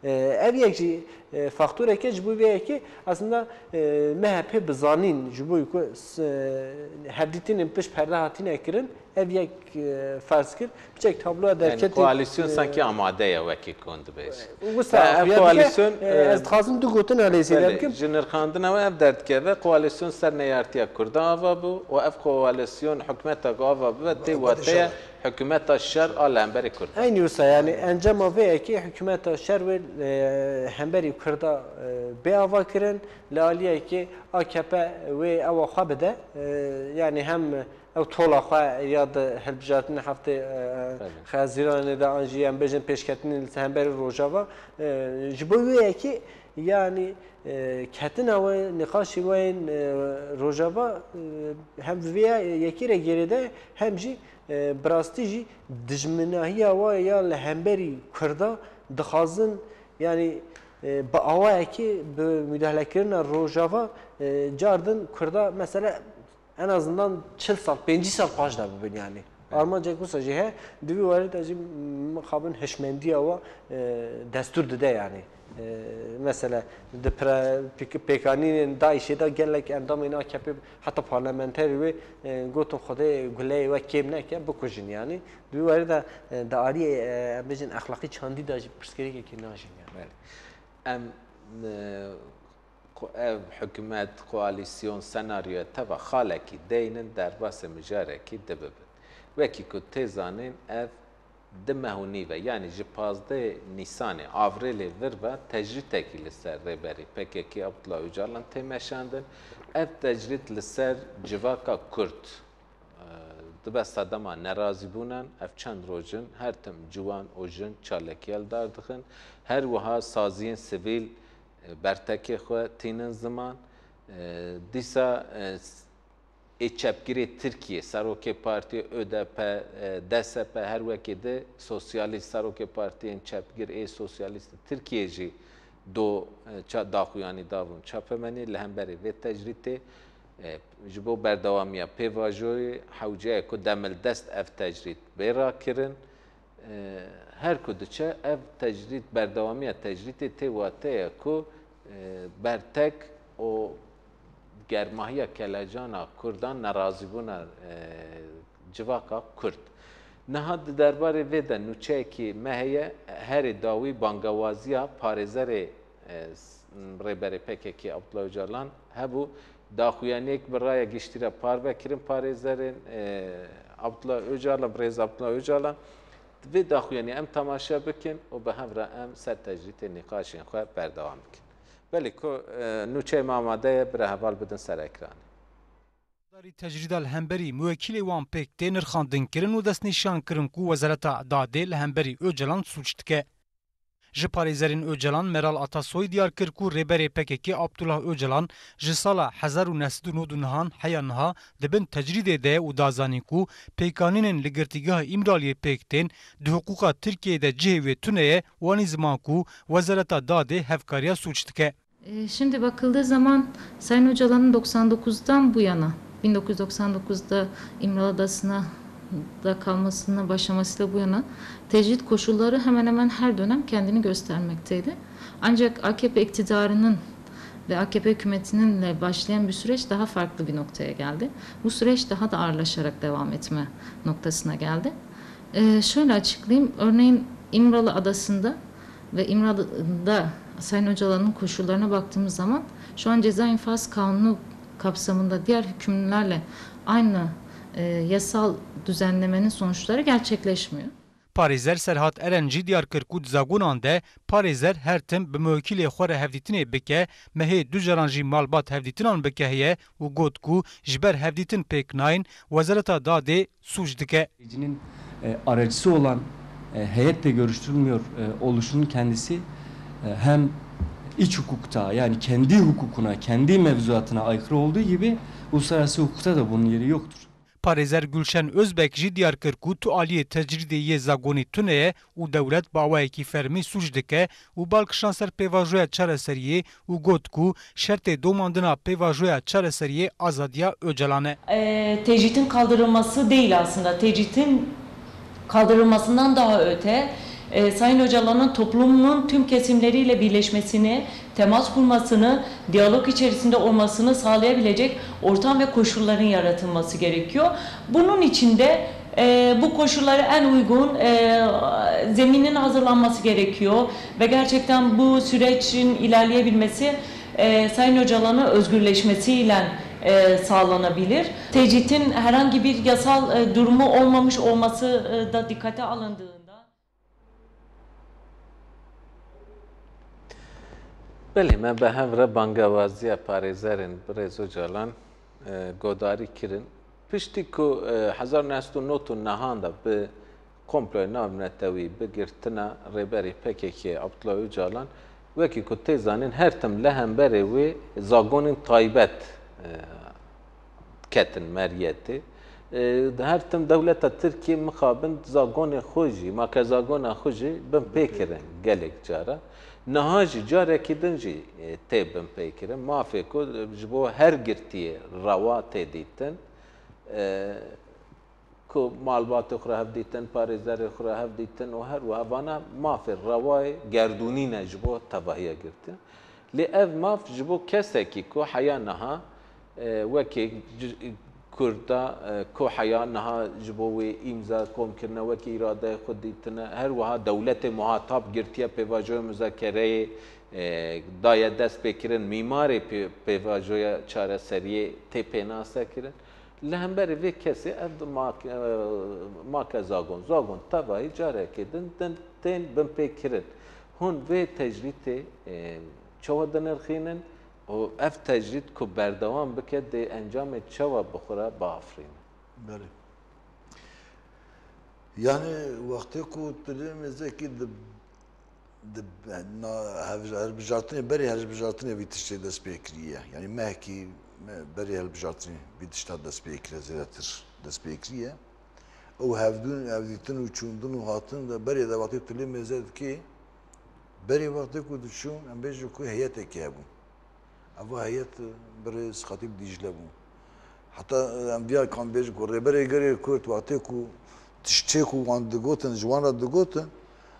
e, ev yek jî, e, faktorek e ji bo vê yekê aslında, e, M H P bi zanîn ji bo ku s-, e, hevdîtinên pişt perde hatine kirin, ev yek, e, ferz kir, piçek tabloya Yani derketê, koalîsyon e, sanki amade ye wekî ku hûn dibêjin. Wisa Ya, ev xuya dike, koalîsyon, e, ez e, dixwazim du gotina lê zêde belê, bikim. Ji nirxandina we ev derdikeve, koalîsyon ser neyartiya Kurdan ava bû û ev koalîsyon hikûmeta ku ava bibe tê wateya hikûmeta şer a li hemberî Kurdan. Eynî wisa, yani encama vê yekê hikûmeta şer wê, e, hemberî Kurda, e, bê ava kirin, li aliyekê A K P wê ewa xwe bide, e, yani hem ew tola xwe ya di hilbijartinê heftê, e, Belê. Xezîranê de an jî em bêjin pêşketinê li hemberî Rojava, e, ji bo wê yekê, yani, e, ketina we, nîqaşî we yên, e, Rojava, e, hem vê yekê re gerêde, hem jî, e, bi rastî jî dijminahiya we ya li hemberî Kurda dixwazin, yani, e, bi awayekê bi müdahalekirina Rojava, e, cardin Kurda mesela en azından çil sal, pêncî sal paş de bibin yani. Evet. Armancek wisa jî he, di vî warî de jî mixabin hişmendiya we, e, destûr dide yani. E, mesela di pre-, pêk-, pêkanînên DAIŞê de gelek endamên A K P heta parlamenterê wê, e, gotin Xwedê guleyê we kêm neke, bikujin yani. Di vî warî de, e, di aliyê, e, em bêjin exlaqî çandî de jî pirsgirêkekê najîn yani. Belê. Em, e, Ku ev hikûmet, koalîsyon, senaryoya teva xalekî deynin derbasê mijarekî dibibin. Wekî ku tê zanîn, ev di meh û nîv e, yanî ji pazdehê Nîsanê, Avrêlê vir ve tecrîtekî li ser rêberî P K K Abdullah Ocalan tê meşandin. Ev tecrît li ser civaka Kurd, e, dibe sedema nerazîbûnan. Ev çend roj in her tim ciwan û jin çalakiyê li dar dixin. Her wiha saziyên sivîl bertekê xwe tînin ziman. E, dîsa, e, s-, ê çepgirê Tirkiyê, serokê partiyê ÖDP, e, DSP, her wekê di sosyalîst, serokê partiyên çepgir ê sosyalîst Tirkiyê jî do, e, ça-, daxuyanî dabûn çapemenî li hemberî vê tecrîtê. E, ji bo berdewamiya pêvajoyê hewce ye ku demildest ev tecrît bê rakirin. E, her ku diçe, ev tecrîd, berdewamiya tecrîdê tê wateya ku, e, bertek û germahiya kelecana Kurdan nerazîbûna, e, civaka Kurd. Niha di derbarê vê de nûçeyekî me heye, herê dawî bangewaziya parêzerê, e, s-, rêberê P K K Abdullah Ocalan hebû, daxuyaniyek bi raya giştî re parve kirin parêzerên, e, Abdullah Ocalan, birêz Abdullah Ocalan. Vê daxuyaniyê em temaşe bikin û bi hev re em ser tecrîtê nîqaşên xwe berdewam bikin. Belê ku, e, nûçeyê me amade ye, bi re heval bidin ser ekranê. Darî tecrîda li hemberî muwekîlê wan pêk tê nirxandin kirin û destnîşan kirin ku Wezareta Dadê li hemberî Ocalan sûc dike. Ji parêzerên Ocalan Meral Atasoy diyar kir ku Rêberê P K K Abdullah Ocalan ji sala hezar û neh sed û nod û nehan heya niha di bin tecrîdê de ye û da zanîn ku pêkanînên li Girtîgeha Îmraliyê pêk tên, di hiqûqa Tirkiyeyê de cihê wê tune ye û anî ziman ku Wezareta Dadê hevkariya sûc dike. E, şimdi bakıldığı zaman Sayın Öcalan'ın doksan dokuzdan bu yana, bin dokuz yüz doksan dokuzda İmralı Adası'na da kalmasının başlamasıyla bu yana tecrit koşulları hemen hemen her dönem kendini göstermekteydi. Ancak A K P iktidarının ve A K P hükümetininle başlayan bir süreç daha farklı bir noktaya geldi. Bu süreç daha da ağırlaşarak devam etme noktasına geldi. E, şöyle açıklayayım. Örneğin İmralı Adası'nda ve İmralı'da Sayın Öcalan'ın koşullarına baktığımız zaman şu an ceza infaz kanunu kapsamında diğer hükümlülerle aynı, e, yasal düzenlemenin sonuçları gerçekleşmiyor. Parêzer Serhat Eren jî diyar kir ku di zagonan de parêzer her tim bi muwekîlê xwe re hevdîtinê bike, mehê du caran jî malbat hevdîtinan bike heye û got ku ji ber hevdîtin pêk nayên, Wezareta Dadê sûc dike. Sürücünün, e, aracısı olan, e, heyet de görüştürülmüyor, e, oluşunun kendisi, e, hem iç hukukta, yani kendi hukukuna, kendi mevzuatına aykırı olduğu gibi uluslararası hukukta da bunun yeri yoktur. Parêzer Gulşen Özbek jî diyar kir ku tu aliyê tecrîdê yê zagonî tune ye û dewlet bi awayekî fermî sûc dike û bal kişand ser pêvajoya çareseriyê û got ku şertê domandina pêvajoya çareseriyê azadiya Ocalan e. E, tecritin kaldırılması değil aslında. Tecritin kaldırılmasından daha öte, e, Sayın Öcalan'ın toplumun tüm kesimleriyle birleşmesini, temas kurmasını, diyalog içerisinde olmasını sağlayabilecek ortam ve koşulların yaratılması gerekiyor. Bunun için de, e, bu koşulları en uygun, e, zeminin hazırlanması gerekiyor ve gerçekten bu sürecin ilerleyebilmesi, e, Sayın Öcalan'ın özgürleşmesiyle, e, sağlanabilir. Tecritin herhangi bir yasal, e, durumu olmamış olması, e, da dikkate alındığında. Belê, me bi hev re bangewaziya parêzerên birêz Ocalan, e, godarî kirin. Piştî ku, e, hezar neh sed û nod û nehan de bi komployê navnetewî, bi girtina rêberê P K K Abdullah Ocalan, wekî ku tê zanîn, her tim li hemberê wê zagonên taybet, e, ketin meriyetê. E, her tim dewleta Tirkiyê mixabin zagonê xwe jî, makezagona xwe jî binpê kirin gelek cara. Niha jî carekî din jî, e, tê binpê kirin. Mafê ku ji bo her girtiyê rewa tê dîtin, e, ku malbatê xwe re hev dîtin, parêzerê xwe re hev dîtin û her wiha vana mafê rewayê gerdûnî ne ji bo tevahiya girtiyan. Lê ev maf ji bo kesekî ku heya niha, e, wekî ci-, Kurda, e, ku heya niha ji bo wê îmza kom kirine, wekî îradeyê xwe dîtine, her wiha dewletê muhatab girtiye pêvajoya muzakereyê, e, daye destpêkirin, mîmarê pê-, pêvajoya çareseriyê tê pênasekirin. Li hemberî vê kesê ev di mak-, e, make zagon. Zagon tevahî carekê din, din tên binpêkirin. Hûn vê tecrîtê, e, çawa dinirxînin û ev tecrît ku berdewam bike dê encamê çawa bi xwe re biafirîne? Belê. Yani wextê ku tu lê mêzekî di, di na-, hev-, hilbijartinê, berê hilbijartinê vî tiştê dest pê kiriye. Yani mehkî me-, berê hilbijartinê vî tişta dest pê kiriye, zêdetir dest pê kiriye. Ew hevdûn, hevdîtin û çûndin û hatin de berê de wextê tu lê mêze dikê, berê wextê ku diçûn, em bêjin ku heyetekê hebûn. Eva heyet birêz Xetîb Dîcle bû. Heta, e, em viya kan bêjin ku Rêberê Gelê Kurd wextê ku tiştê ku wan digotin, ji wan re digotin,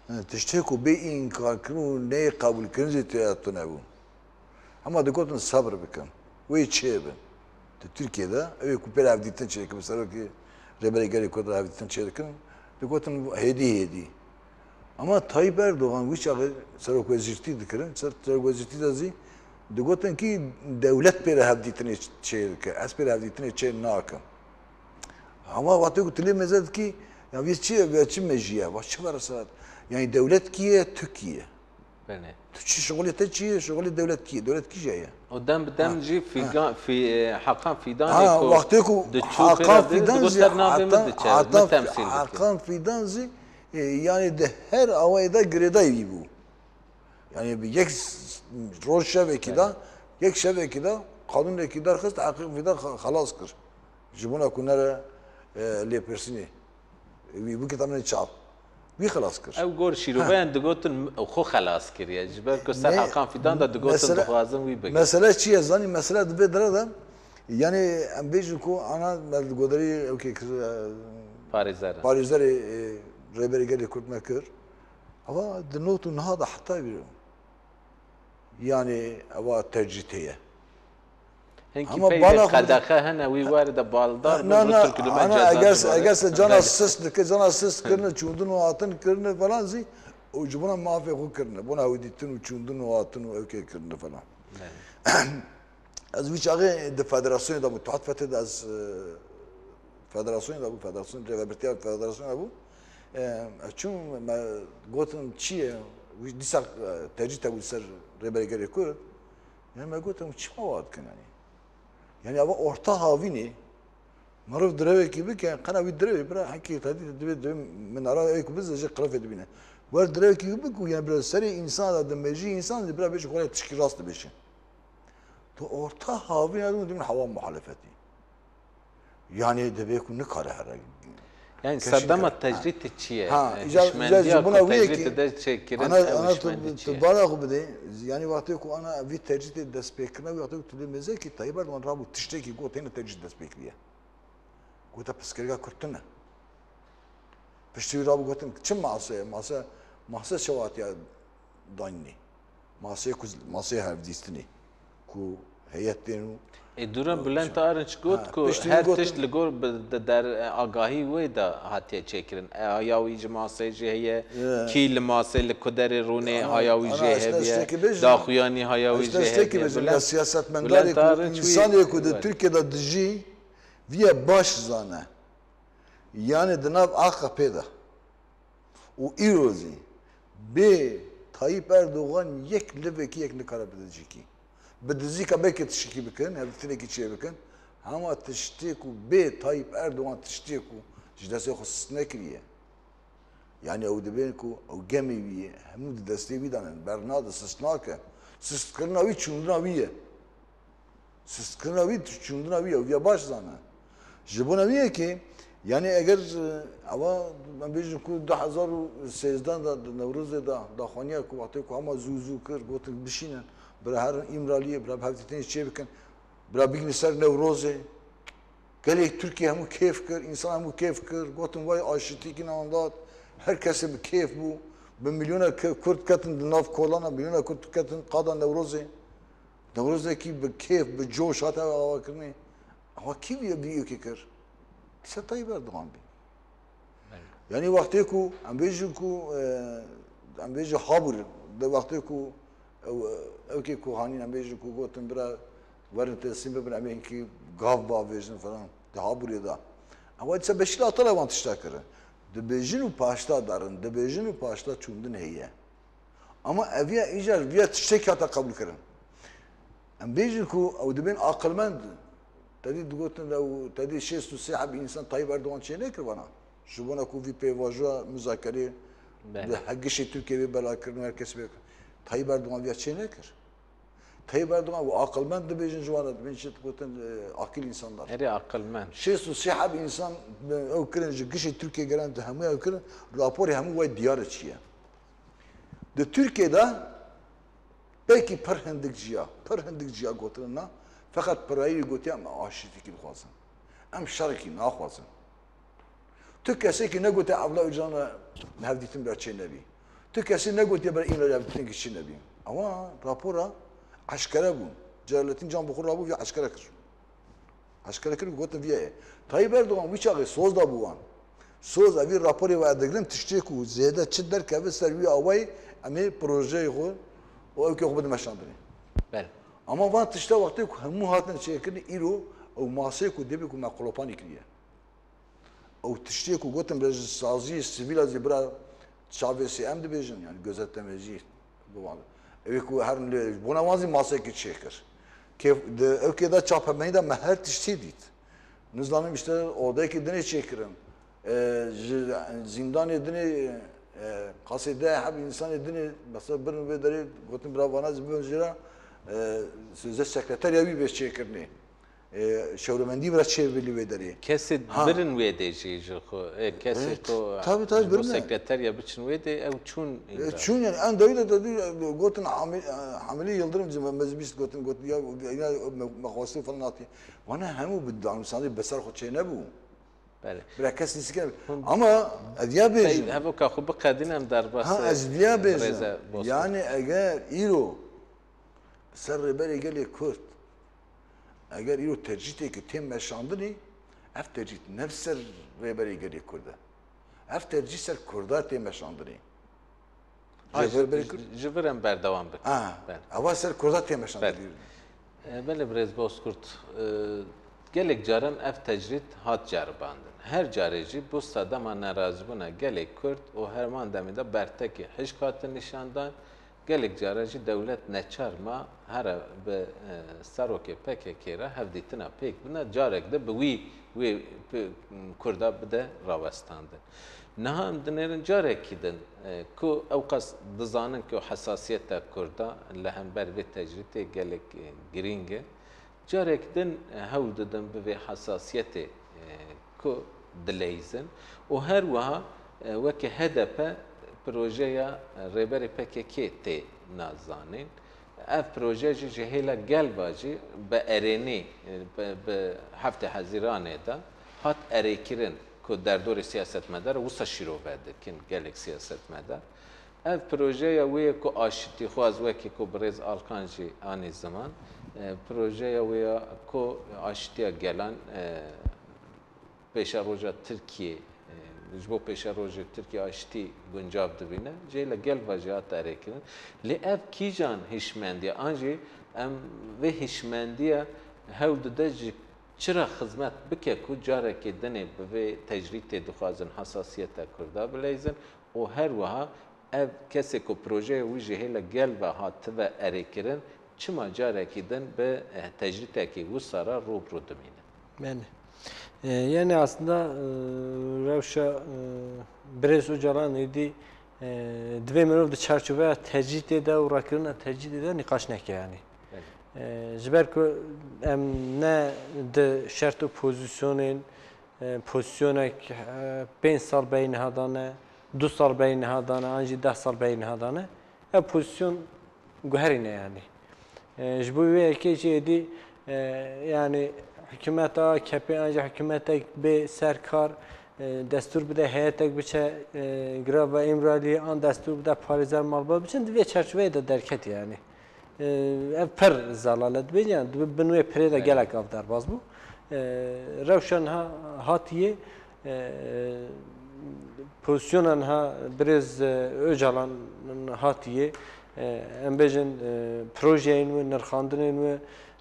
e, tiştê ku bê înkarkirin û neyê qebûlkirin jî tê de tune bû. Hema digotin sebir bikin, wê çêbin. Di Tirkiyê de ew ê ku pê re hevdîtin çêdikin, bi serokê Rêberê Gelê Kurd re hevdîtin çêdikin, digotin hêdî hêdî. Ama Tayyip Erdogan wî çaxê serokwezîrtî dikirin, ser-, serokwezîrtî de zî digotin kî dewlet pê re hevdîtinê çê dike, ez pê re hevdîtinê çê nakim. Ama wextê ku tu lê mêze dikî, ya vê çi, vê çi mejî ye, va çi veresa, yani dewlet kî ye, tu kî ye? Belê. Tu çi şixulê te çi ye? Şixulê dewlet kî ye? Dewlet kî jî ye? O dem bi dem jî Fîgan, fî, e, Hakan Fîdanê Ha, ku wextê ku diçû Hakan pêra dê, Fîdan digot jî ser navê min Hakan, diçe, Hakan, min temsîl dike. Hakan Fîdan jî, e, yani di her awayê de girêdayî wî bû. Yani bi yek s- roj şevekî de, yek şevekî de qanûnekî derxist, Hakan Fîdan xe- xelas kir. Ji bona ku nere e, lêpirsînê. Wî bike tamamê çav. Wî xelas kir. Ew gor şîroveyan digotin xwe xelas kiriye. Ji ber ku ser Ne- Hakan Fîdan de digotin mesele- dixwazin wî bigrin. Mesele çi ye zanî? Mesele di vê dere de, yani em bêjin ku ana me li goderî ew kê kir, e, Parêzer. Parêzerê, e, Rêberê Gelê Kurd me kir. Eva di not û niha de heta wî. Yani eva tercîh heye. Hinkî Ama peyvên bala xwe de- qedexe hene, wî were de baldar bin, Na, na, Rûtürk li me ana ceza eger, dibare. Eger se cana Belê. Sist dike, cana sist kirine, çûndin û hatin kirine falan zî, û ji bona mafê xwe kirine, bona hewdîtin û çûndin û hatin û ewkê kirine falan. Belê. Ez wî çaxê di federasyonê de bû, Taht Fetê de ez, e, federasyonê de bû, federasyon, rêvebirtiya federasyonê de bû. E, ez çûm, me gotin çi ye, wî dîsa, e, tercîh hebû ser Rêberê Gelê Kurd. Yani me gotin, çima wa dikin yani? Yani ava orta havînê, meriv direvekî bike, qena wî direvê bira, hekî tadî divê, divê minara ê ku bize jê qirefê dibîne. Wer direvekî bike û yani bira serê însan da dimejî, însan zî bira bêjî xwe tişkî rast dibêjin. Tu orta havîna dibin, dibin hewa muhalefetî. Yani divê ku nikare here. Yani Keşîn serdema kare. Tecrîdê çi ye? Ha, E, îcar, hişmendiya îcar ji ku bona wê tecrîdê ki de çêkirin, ana, ew ana hişmendî tu, çi tu ye? Bala xwe bidê. Yani wextê ku ana vî tecrîdê destpêkirine, wextê ku tu lê mêze ki Tayyip Erdogan rabû tiştekî got hêne tecrîd destpêkiriye. Gote piskirêka Kurd tune. Piştî wî rabû gotin çi mase ye? Mase, mase çewatiya dayînê. Masê ku, masê hevdîstinê ku heyet tên û Ê, dûre Bülent Arınç got Ha, ku piştî her got- tişt li gor bi, de, der, agahî wê de hatiye çêkirin. E, haya wî ji masê jî heye, Ya. Kî li masê li kuderê rûnê, Ana, haya wî ana, jê işte, heviye, işte ki bêjin. Daxuyanî haya wî İşte, jê işte ki heviye. Bêjin, Bülent, ya siyasetmendarê Bülent ku, Arınç wî, insanê ku wî di wer. Tirkiye de dijî, viye baş zane. Yani di nav A K P de. Û îro zî bê Tayyip Erdogan yek livekî yek nikare bi dizîkî. Bi dizîka belkî tiştekî bikin, hevdîtinekî çê bikin. Hema tiştê ku bê Tayyip Erdogan tiştê ku ji destê xwe sist nekiriye. Yani ew dibên ku ew gemê wî ye, hemû di destê wî de ne, bernade, sist nake. Sistkirina wî çûndina wî ye. Sistkirina wî, çûndina wî, ew viya baş zane. Ji bona wî yekê, yani eger, e, ava, em bêjin ku du hezar û sêzdeh de, di Newrozê de, daxwaniya ku wextê ku hema zû zû kir, gotin bişînin, bira herin Îmraliyê, bira bi hevdîtinê çê bikin, bira bigihînin ser Newrozê. Gelê Tirkiye hemû kêf kir, însan hemû kêf kir, gotin vay aşitîkî navndat, her kesê bi kêf bû, bi milyona ke-, Kurd ketin di nav kolana, milyona Kurd ketin qada Newrozê. Newrozekî bi kêf, bi coş hate avakirinê. Ama kî vî, vî yekê kir? Dîsa Tayyip Erdogan bî. Belê. Yani wextê ku em bêjin ku, e, em bêjin habûr, di wextê ku ew, ew kê ku hanîn em bêjin ku gotin bira werin teslim bibin, em ê hinkî gav bavêjin falan, di habûrê de. Ewa dîsa beşî li Atalay wan tişta kirin. Dibêjin û paşta derin, dibêjin û paşta çûndin heye. Ama eviya îcar viya tiştekî hate qebûlkirin. Em bêjin ku ew dibên aqilmend. Te dî digotin ew, te dî şêst û sê heb însan Tayyip Erdogan çê nekir vana. Ji bona ku vî pêvajoya muzakerê Belê. Di he gişê Tirkiyê bê belakirin û her kes bê. Tayyip Erdogan viya çê nekir. Tayyip Erdogan û aqilmend dibêjin ji wan re, dibên çi digotin, e, akil insanlar. Erê aqilmend. Şêst û sê heb însan, e, ew kirin ji gişê Tirkiyê gelen di hemû ew kirin, raporê hemû wey diyar e çi ye. Di Tirkiyê de belkî pir hindik ciya, pir hindik ciya gotin na, feqet pirayî gotiye em aşitîkî dixwazin. Em şerekî naxwazin. Tu kesekî negotiye Evla Ocalan re hevdîtin bira çê nebî. Tu kesî negotiye bira Îmralî hevdîtinekî çê nebî. Ewa rapora eşkere bûn. Celalettin Canbixu rabû vî eşkere kir. Eşkere kir û gotin viya ye. Tayyip Erdogan wî çaxê soz da bû wan. Soz, evî raporê we digrin, tiştê ku zêde çi derkeve ser wî awayî, em ê projeyê xwe û ewkê xwe bidin meşandinê. Belê. Ama van tişta wextê ku hemû hatin çêkirin, îro ew masê ku dibê ku me qolopanî kiriye. Ew tiştê ku gotin bira ji saziyê sivîla zî bira çavê sê em dibêjin, yani gözetleme jî, Bi wan. Ew ê ku herin lê bona wan zî masekî çêkir. Kê di ew kê de çapemenî de me her tiştî dît. Nizanim işte odeyekî dinê çêkirin. E, ji zîndanê dinê, e, qasê deh heb însanê dinê mesela birin vê derê gotin bira vana zî bibin jê re, e, sözde sekreterya wî bê çêkirinê. E, şewlemendî bira çêbî li wê derê. Kesê Ha. birin wê dê jî ji xwe. E, kesê E, ku tabii, tabii, ji bo birine. sekreterya biçin wê dê ew çûn E, înca. çûn yani en dawî de, de, de gotin Hamî-, e, Hamîlî Yildirim zî me, me zî bîst gotin, gotin ya, ya me, me xwestî falan hatî. Wana hemû bi danûsandî beser xwe çê nebû. Belê. Bira kes nîsike. Hûn Ama ez ya Bey, bêjim. hevoka xwe biqedîn em derbasî Ha, ez viya bêjim. birêze Bozkurt. Yani eger îro ser rêberê gelê Kurd, eger îro tercîhtêkê tê meşandinê, ev tercîht ne ser rêberê gelê Kurd e. Ev tercîh ser Kurda tê meşandinê. Ha, Ji ji, rêberê Kurd ji vir em berdewam bikin. Ha, Belê. eva ser Kurda tê meşandinê. Belê. E, belê birêz Bozkurt, e, gelek caran ev tecrîd hat ceribandin. Her carê jî bo sedema nerazîbûna gelê Kurd û herman demê de bertekî hişk hatin nîşandan, gelek cara jî dewlet neçar ma here bi, e, serokê P K K re hevdîtina pêk bine, carek de bi wî, wê p-, Kurda bide rawestandin. Niha em dinêrin carekî din, e, ku ewqas dizanin ku hesasiyeta Kurda li hember vê tecrîdê gelek, e, girîng e. Carek din, e, hewl didin bi vê hesasiyetê, e, ku dileyzin û her wiha, e, weke H D P projeya, e, Rêberê P K K tê nazanîn. Ev proje jî ji hêla gel ve jî bi erênî, e, bi, bi heftê Hezîranê de hat erêkirin ku derdorê siyasetmedar wisa şîrove dikin gelek siyasetmedar. Ev projeya wê ye ku aşitî xwaz wekî ku birêz Alkan jî anî ziman, e, projeya wê ya ku aşitiya gelan, e, pêşeroja Tirkiyê, e, ji bo pêşerojê Tirkiye aşitî guncav dibîne, jê li gel ve jî hat erêkirin. Lê ev kîjan hişmendiye? An jî em vê hişmendiye hewl dide ji çira xizmet bike ku carekê dinê bi vê tecrîdê dixwazin hesasiyeta Kurda bileyzin û her wiha ev kesê ku projeyê wî ji hêla gel ve hatibe erêkirin, çima carekî din bi, eh, tecrîdekî wisa re rû bi rû dimîne? Belê. E, yani aslında, e, rewşa, e, birêz Ocalan êdî, e, divê mirov di çarçoveya tecrîdê de û rakirina tecrîdê de nîqaş neke yani. Belê. E, ji ber ku em ne di şert û pozîsyonên, e, pozîsyonek, e, pênc sal beyî niha dane, du sal beyî niha dane, an jî deh sal beyî niha dane, ev pozîsyon guherî ne yani. E, ji bo wê yekê jî êdî, e, yani hikûmeta A K P an jî hikûmetek bê ser kar, e, destûr bide heyetek biçe, e, girava Îmraliyê an destûr bide parêzer malbat biçin, di vê çerçoveyê de derket yani. E, ev pir zelalet bê, yani dibe bin wê pirê de Belê. gelek av derbas bû. E, rewşa niha hatiye, e, pozisyona niha birêz, e, Ocalan hatiye, e, em bêjin, e, projeyên wê, nirxandinên wê,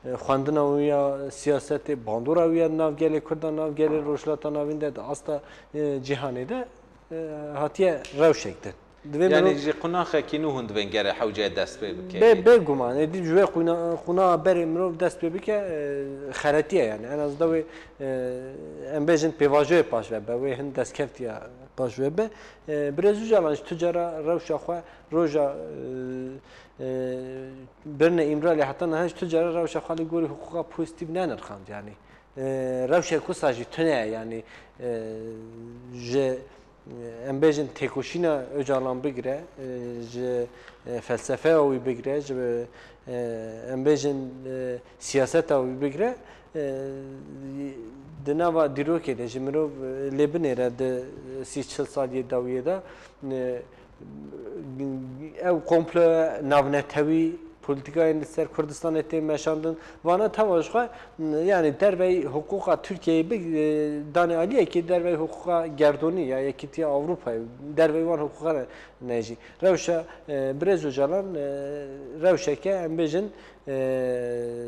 e, xwendina wî ya siyasetê, bandora wî ya nav gelê Kurdan, nav gelê Rojhilata Navîn de, di asta, e, cîhanê de, e, hatiye rewşek din. Divê Yani mirov ji qunaxekî nû hûn divên gere hewce dest pê bike. Bê, bê guman. Êdî ji wê quna-, qunaxa berê mirov dest pê bike, e, xeretiye yani. En azından wê, e, em bêjin pêvajoyê paş ve be, wê hin destkeftiya paş ve be. E, Birêz Ocalan ji tu cara rewşa xwe roja, e, e, birine Îmralî heta niha ji tu cara rewşa xwe li gorî hiqûqa pozîtîf nenirxand yani. E, rewşek wisa jî tune ye, yanî, e, ji, e, em bêjin têkoşîna Ocalan bigire, e, ji, e, felsefeya wî bigire, ji, e, em bêjin, e, siyaseta wî bigire, e, di nava dîrokê de ji mirov, e, lê binêre di sî çil saliyê dawiyê de, e, ew komplo navnetewî, polîtîkayên li ser Kurdistanê tê meşandin. Vana teva ji xwe, yanî derveyî hiqûqa Tirkiyeyê bi, e, danê aliyekê derveyî hiqûqa gerdonî ya Yekîtiya Ewropayê, derveyî wan hiqûqan e jî. Rewşa, e, Birêz Ocalan, e, rewşeke, em bêjin, e,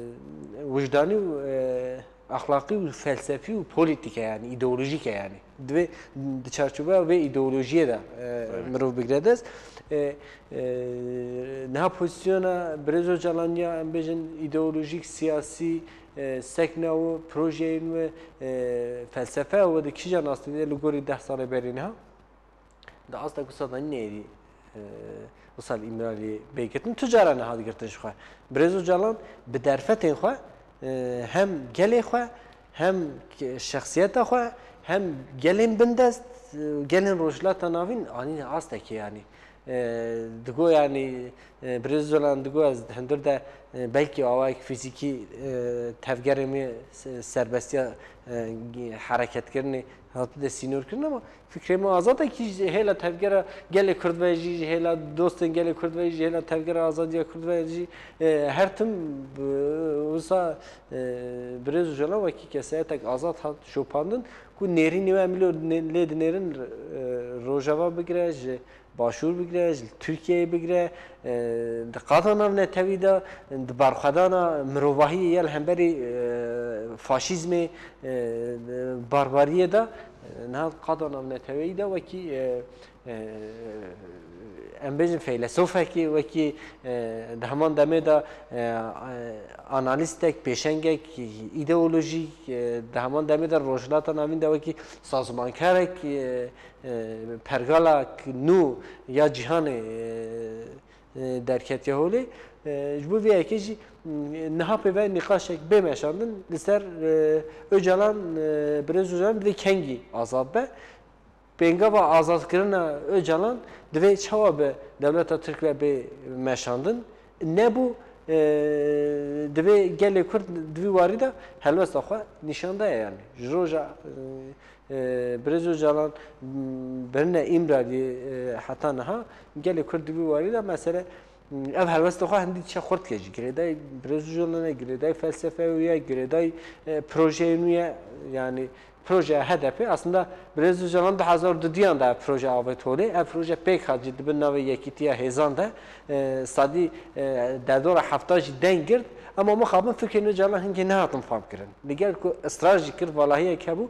wijdanî û, e, Exlaqî û felsefî û polîtîk e, yanî îdeolojîk e yanî. Divê di çarçoveya vê îdeolojiyê de, e, Evet. mirov bigire dest. E, e, niha pozîsyona Birêz Ocalan ya, em bêjin, îdeolojîk, siyasî, e, sekna we, projeyên we, e, felsefeya we di kîjan astê de li gorî deh salê berî niha? Di asta ku Sadanî neyê dî, e, wisa li Îmraliyê bê girtin, tu cara niha digirtin ji xwe. Birêz Ocalan bi derfetên xwe, e, hem gelê xwe, hem ke-, şexsiyeta xwe, hem gelên bindest, e, gelên Rojhilata Navîn anîne astekê yanî. E, digo yanî, e, Birêz Ocalan digo ez hundir de, e, belkî awayek fîzîkî, e, tevgerê me se-, serbestiya, e, hereketkirinê hatibû de sînorkirin ama fikrê me azad e kî ji hêla tevgera gelê Kurd ve jî, ji hêla dostên gelê Kurd ve jî, ji hêla tevgera azadiya Kurd ve jî, e, her tim, e, wisa, e, Birêz Ocalan wekî kesayetek azad hat şopandin ku nêrînê we em lê, lê dinêrin, e, Rojava bigire, ji Başûr bigire, ji Tirkiyeyê bigire, e, di qada navnetewî de, di berxwedana mirovahiyê ya li hemberî, e, faşîzmê, e, barbariyê de, e, niha qada navneteweyî de wekî, e, e, em bêjin feylesofekî, wekî, e, di heman demê de, e, e, analîstek, pêşengek, îdeolojîk, e, di heman demê de Rojhilata Navîn de wekî sazmankarek, e, e, pergalek nû ya cîhanê, e, e, derketiye holê. E, ji bo vê yekê jî, m, niha pê ve nîqaşek bê meşandin li ser, e, Ocalan, e, Birêz Ocalan bi vê kengî azad be. Pêngava azadkirina Ocalan divê çawa bi dewleta Tirk ve bê meşandin? Nebû, e, divê gelê Kurd di vî warî de helwesta xwe nîşan daye yanî. Ji roja, e, e, Birêz Ocalan, m, birine Îmraliyê, e, heta niha gelê Kurd di vî warî de mesele, m, ev helwesta xwe hindî diçe xurt ke jî. Girêdayî Birêz Ocalan e, girêdayî felsefeya wî ye, girêdayî, e, projeyên wî ye. Yanî projeya H D P aslında Birêz Ocalan du hezar duduyan de ev proje avêt holê. Ev proje pêk hat jî di bin navê Yekîtiya Hêzan de, e, sadî, e, derdora hefta jî deng girt. Ema mixabin fikrên Ocalan hingê nehatin famkirin. Li gel ku israr jî kir, valahiyek hebû.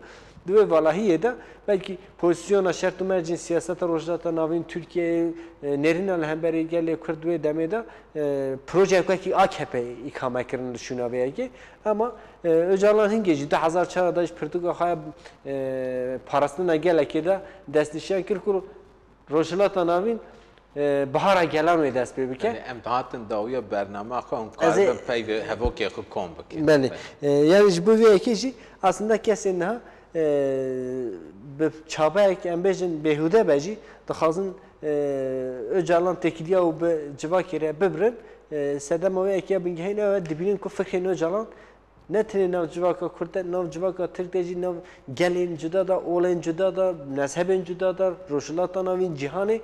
Di wê valahiyê de belkî pozîsyona şert û mercên siyaseta Rojhilata Navîn, Tirkiyeyê, e, nêrîna li hemberî gelê Kurd wê demê de, e, projeyek wekî A K P îkame kirin li şûna vê yekê. Ema, e, Ocalan hingê jî du hezar çar de ji pirtûka xwe, e, parastina gelekê de destnîşan kir ku Rojhilata Navîn, e, bihara gelan wê dest pê bike. Belê, em dihatin dawiya bernama xwe, hûn Ez ê- karibin peyvê hevokê xwe kom bikin. Belê. Belê. E, yanî ji bo vê yekê jî aslında kesên niha, e, bi çabeyek, em bêjin, bêhude be jî dixwazin, e, Ocalan têkiliya û bi civakê re bibirin. E, sedema wê yekê ya bingehîn ew e, dibînin ku fikrên Ocalan ne tenê nav civaka Kurd de, nav civaka Tirk de jî, nav gelên cuda de, olên cuda de, mezhebên cuda de, Rojhilata Navîn, cîhanê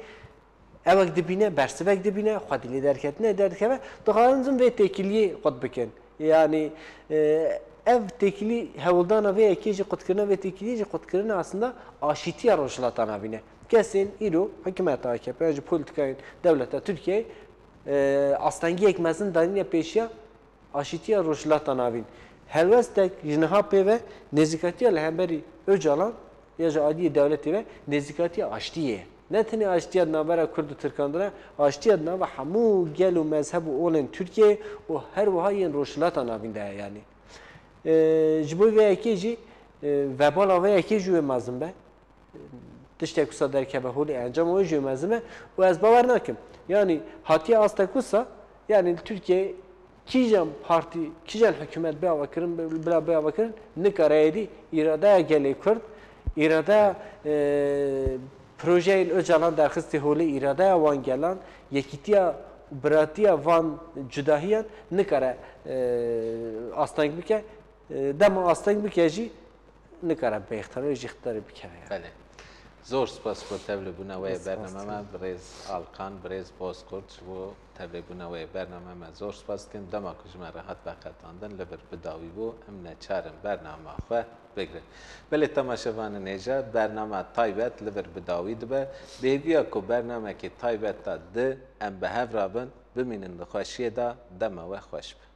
ewek dibîne, bersivek dibîne, xwedî lê derketine derdikeve, dixwazin vê têkiliyê qut bikin. Yanî, e, ev têkilî, hewldana vê yekê jî, qutkirina vê têkiliyê jî, qutkirina aslında aşîtiya Rojhilata Navîn e. Kesên îro hikûmeta A K P yan jî polîtikayên dewleta Tirkiyeyê, e, astengiyek mezin danîne pêşiya aşîtiya Rojhilata Navîn. Helwestek ji niha pê ve nêzîkatiya li hemberî Ocalan ya ji aliyê dewletê ve nêzîkatiya aştiyê ye. Ne tenê aştiya di navbera Kurd û Tirkan de ne, aştiya di nava hemû gel û mezheb û olên Tirkiyeyê û her wiha yên Rojhilata Navîn de ye yanî. E, ji bo vê yekê jî, e, vebala vê yekê jî wê mezin be. Tiştek wisa derkeve holê, encama wê jî mezin e û ez bawer nakim. Yanî hatiye astek wisa, yanî li Tirkiyeyê kîjan partî, kîjan hikûmet bê avakirin, bila bê avakirin, nikare êdî îradeya gelê Kurd, îradeya, e, projeyên Ocalan derxistî holê, îradeya wan gelan, yekîtiya, biratiya van cudahiyan nikare, e, asteng bike. E, dema asteng bike jî, nikare bi îxtiyarê jî îxtiyarê bikeve yani. Belê. Zor spas bo tevlîbûna we yê Spas bername me, dikim. Birêz Alkan, birêz Bozkurt, ji bo tevlîbûna we yê bername me zor spas dikim. Dema ku ji me re hat veqetandin, li vir bi dawî bû, em neçar in bernama xwe bigirin. Belê temaşevanên hêja, bernama taybet li vir bi dawî dibe. Bi hêviya ku bernamekî taybet de di em bi hev re bin, bimînin di xweşiyê de, dema we xweş be.